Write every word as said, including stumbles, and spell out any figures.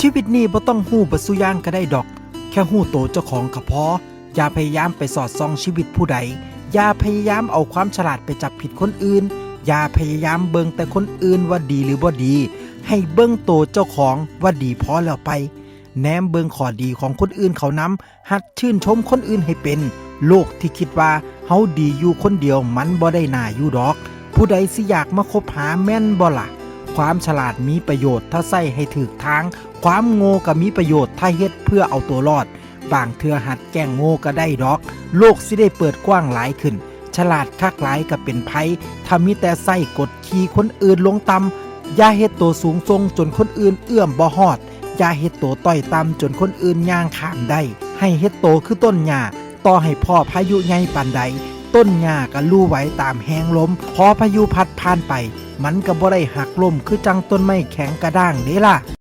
ชีวิตนี้บ่ต้องฮู้เบิดซุอย่างก็ได้ดอก แค่ฮู้โตเจ้าของก็พอ อย่าพยายามไปสอดส่องชีวิตผู้ใด อย่าพยายามเอาความฉลาดไปจับผิดคนอื่น อย่าพยายามเบิ่งแต่คนอื่นว่าดีหรือบ่ดี ให้เบิ่งโตเจ้าของว่าดีพอแล้วไป แนมเบิ่งข้อดีของคนอื่นเขานำ หัดชื่นชมคนอื่นให้เป็น โลกที่คิดว่าเฮาดีอยู่คนเดียวมันบ่ได้น่าอยู่ดอก ผู้ใดสิอยากมาคบหาแม่นบ่ล่ะ ความฉลาดมีประโยชน์ถ้าใช้ให้ถูกทาง ความโง่ก็มีประโยชน์ถ้าเฮ็ดเพื่อเอาตัวรอด บางเทื่อหัดแกล้งโง่ก็ได้ดอก โลกสิได้เปิดกว้างหลายขึ้น ฉลาดคักหลายก็เป็นภัย ถ้ามีแต่ใช้กดขี่คนอื่นลงต่ำ อย่าเฮ็ดโตสูงส่งจนคนอื่นเอื้อมบ่ฮอด อย่าเฮ็ดโตต้อยต่ำจนคนอื่นย่างข้ามได้ ให้เฮ็ดโตคือต้นหญ้า ต่อให้พ้อพายุใหญ่ปานใด ต้นหญ้าก็ลู่ไหวตามแฮงลม พอพายุพัดผ่านไป มันก็บ่ได้หักล้มคือจั่งต้นไม้แข็งกระด้างเด้ล่ะ